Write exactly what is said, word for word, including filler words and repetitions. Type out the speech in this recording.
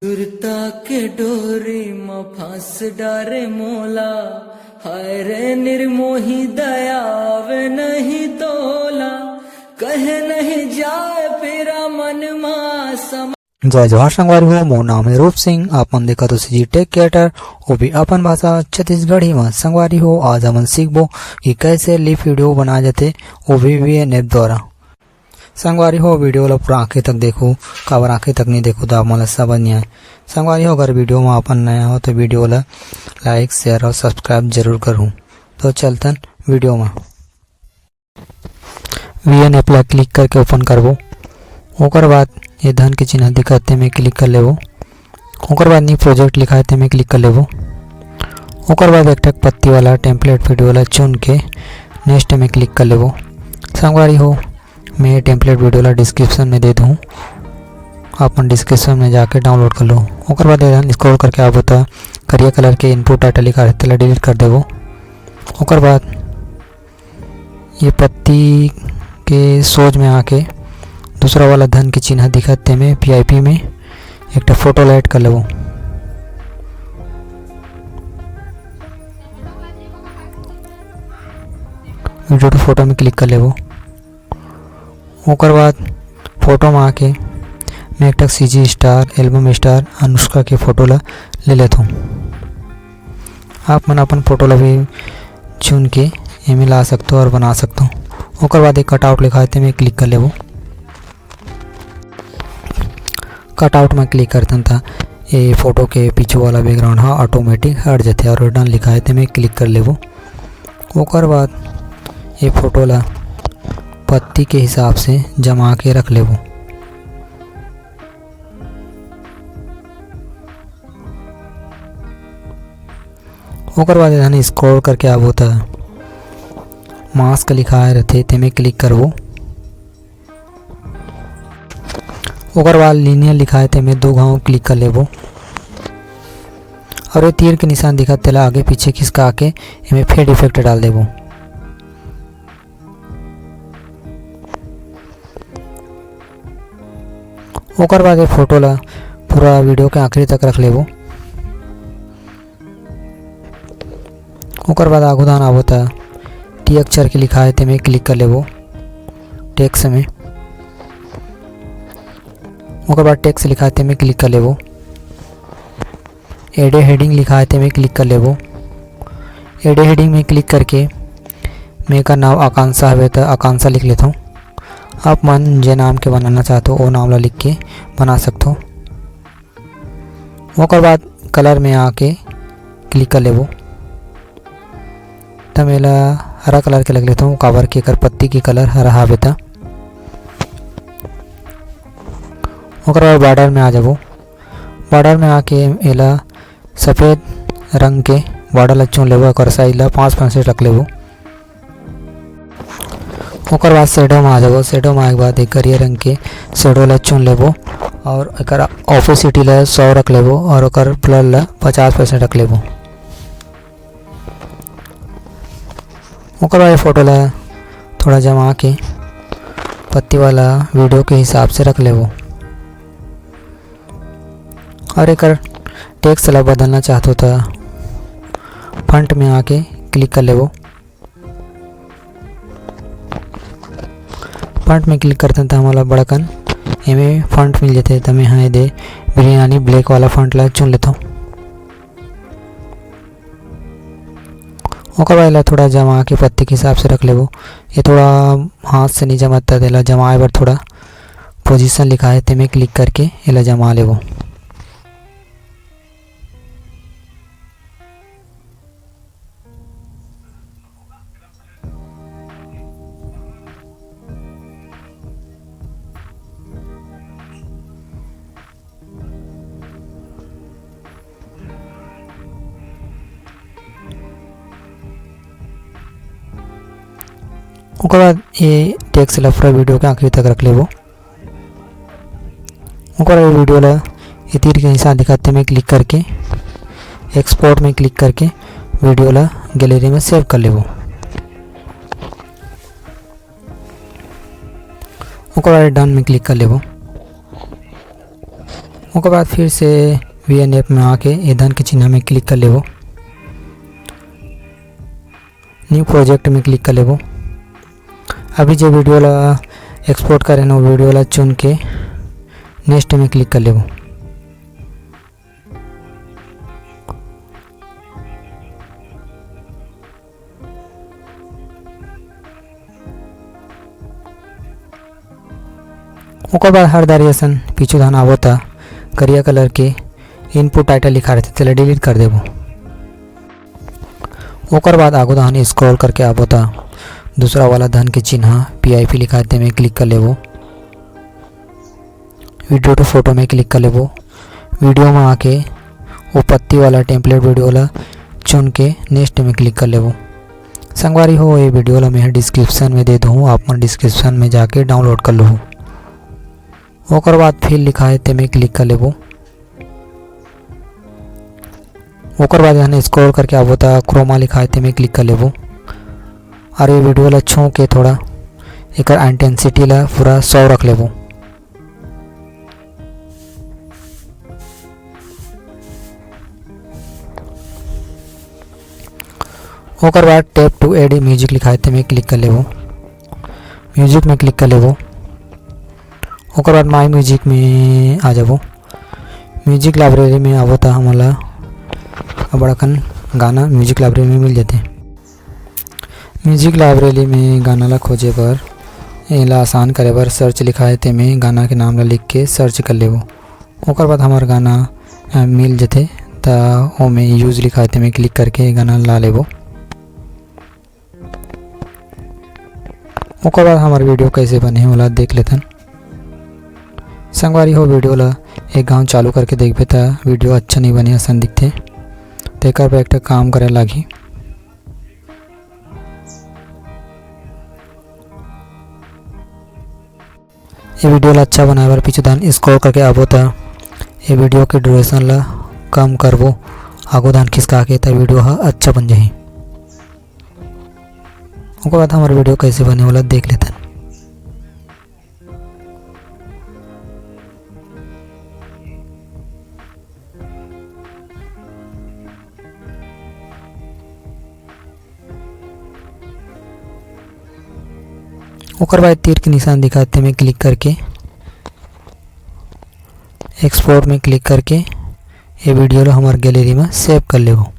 सुरता के डोरी म फंस डारे मोला, हाय रे निर्मोही दया आवे नहीं तोला, कहे नहीं जाए पीरा मन मा समा। जय जोहार संगवारी हो, मोर नाम है रूप सिंह, आप मन देखत हो सीजी टेक क्रिएटर, वो भी अपन भाषा छत्तीसगढ़ी में। संगवारी हो, आज हमन सीखबो कि कैसे लिप वीडियो बनाए जाथे, वो भी वीएन ऐप द्वारा। संगवारी हो, वीडियो ला पूरा आखिर तक देखो, काबर आखिर तक नहीं देखो तो आप मन ला समझ नहीं आए। संगवारी हो, अगर वीडियो में अपन नया हो तो वीडियो ला लाइक, शेयर और सब्सक्राइब जरूर करहू। तो चलतन वीडियो में। वीएन ऐप ला क्लिक करके ओपन करबो। ओकर बाद ये धन के चिन्ह दिखत हे, तेमे क्लिक कर लेबो। ओकर बाद न्यू प्रोजेक्ट लिखा हे, तेमे क्लिक कर लेबो। ओकर बाद एक ठक पत्ती वाला टेम्पलेट वीडियो ला चुन के नेक्स्ट में क्लिक कर लेबो। संगवारी हो, मैं टेम्पलेट वीडियो ला डिस्क्रिप्शन में दे दूँ, आप मन डिस्क्रिप्शन में जाके डाउनलोड कर लो। ओकर बाद एदन स्क्रॉल करके आबो त करिया कलर के इनपुट टाइटल लिखा रहथे, तेला डिलीट कर देबो। ओकर बाद ये पत्ती के सोच में आके दूसरा वाला धन के चिन्ह दिखत, तेमे पीआईपी में एक ठा फोटो ला ऐड कर लेबो। वीडियो टू फोटो में क्लिक कर लेबो। ओकर बाद फोटो में आके मैं एक ठक CG star, album star Anushka के फोटो ला ले लेथों। आप मन अपन फोटो ला भी चुन के एमे ला सकथो और बना सकथो। ओकर बाद एक कटआउट लिखा हे, तेमे क्लिक कर लेबो। कटआउट में क्लिक करथन त ये फोटो के पीछू वाला बैकग्राउंड ह ऑटोमेटिक हट जाथे और डन लिखा हे, तेमे क्लिक कर लेबो। ओकर बाद ये फोटो ला पत्ती के हिसाब से जमा के रख लेबो। ओकर बाद एदन स्क्रॉल करके आबो त मास्क लिखाए रथे, तेमे क्लिक करबो। ओकर बाद लीनियर लिखाए, तेमे दू घाव क्लिक कर लेबो और ये तीर के निशान दिखत, तेला आगे पीछे खिसका के एमे फेड इफेक्ट डाल देबो। ओकर बाद ये फोटो ला पूरा वीडियो के आखिरी तक रख लेबो। ओकर बाद आगू दान आबो त टी अक्षर के लिखा हे, तेमे क्लिक कर लेबो टेक्स्ट में। ओकर बाद टेक्स्ट लिखा हे, तेमे क्लिक कर लेबो। एडे हेडिंग लिखा हे, तेमे क्लिक कर लेबो। एडे हेडिंग में क्लिक करके मैं एकर नाम आकांक्षा हवे त आकांक्षा लिख लेथों। आप मन जे नाम के बनाना चाहथो, ओ नाम ला लिख के बना सकथो। ओकर बाद कलर में आके क्लिक कर लेबो। त मैं एला हरा कलर के रख लेथों, काबर के एकर पत्ती के कलर हरा हावे त। ओकर बाद बॉर्डर में आ जाबो। बॉर्डर में आके एला सफेद रंग के बॉर्डर ला चुन लेबो, ओकर साइज ला पाँच परसेंट रख लेबो। ओकर बाद शेडो में आ जाबो। शेडो में आए के बाद एक करिया रंग के शेडो ला चुन लेबो और एकर ओपेसिटी ला सौ रख लेबो और ओकर ब्लर ला पचास परसेंट रख लेबो। ओकर बाद ये फोटो ला थोड़ा जमा के पत्ती वाला वीडियो के हिसाब से रख लेबो। और एकर टेक्स्ट ला बदलना चाहथो त फंट में आके क्लिक कर लेबो। फंट में क्लिक करथन त हमला बड़कन एमे फंट मिल जथे। त मैं हा एदे बिरयानी ब्लैक वाला फंट ला चुन लेथों। ओकर बाद एला थोड़ा जमा के पत्ती के हिसाब से रख लेबो। ये थोड़ा हाथ से नहीं जमत, त एला जमाए बर थोड़ा पोजीशन लिखा हे, तेमे क्लिक करके एला जमा लेबो। ओकर बाद ये टेक्स्ट ला पूरा वीडियो के आखिरी तक रख लेबो। ओकर बाद वीडियो ला ये तीर के निशान दिखत हे, में क्लिक करके एक्सपोर्ट में क्लिक करके वीडियो ला गैलरी में सेव कर लेबो। ओकर बाद डन में क्लिक कर लेबो। ओकर बाद फिर से वी एन ऐप में आके ये धन के चिन्हा में click कर लेबो। New project में click कर लेबो। अभी जो video ला export करे हन, वो video ला चुन के next में click कर लेबो। ओकर बाद हर दारी असन पीछू धान आबो त करिया colour के input title लिखा रहथे, तेला delete कर देबो। ओकर बाद आगू धान scroll करके आबो त दूसरा वाला धन के चिन्हा P I P लिखा हे, तेमे click कर लेबो। Video to photo में click कर लेबो। Video में आके वो पत्ती वाला template video ला चुन के next में click कर लेबो। संगवारी हो, ये video ला मैं description में दे दूँ, आप मन description में जाके download कर लूँ। ओकर बाद fill लिखा हे, तेमे click कर लेबो। ओकर बाद यहाँ scroll करके आबो त chroma लिखा हे, तेमे click कर लेबो। और ये video ला छू के थोड़ा एकर intensity ला पूरा सौ रख लेबो। ओकर बाद tap to add music लिखा हे, तेमे click कर लेबो। Music में click कर लेबो। ओकर बाद My Music में आ जाबो। Music library में आबो त हमन ला अब्बड़ अकन गाना music library में मिल जाथे। Music library में गाना ला खोजे बर, एला आसान करे बर search लिखा हे, तेमे गाना के नाम ला लिख के search कर लेबो। ओकर बाद हमर गाना, अ, मिल जथे, त ओमे use लिखा हे, तेमे click करके गाना ला लेबो। ओकर बाद हमर video कइसे बने हे, ओला देख लेथन। संगवारी हो, video ला एक घांव चालू करके देखबे, त video अच्छा नइ बने असन दिखथे। तेकर बर एक ठा काम करे लागही। ये video ला अच्छा बनाए बर पीछू धान scroll करके आबो, त ये video के duration ला कम करबो, आगू धान खिसका के, त video ह अच्छा बन जाही। ओकर बाद हमर video कइसे बने, ओला देख लेथन। ओकर बाद तीर के निशान दिखा हे, तेमे click करके export में click करके ये video ला हमर gallery में save कर लेबो।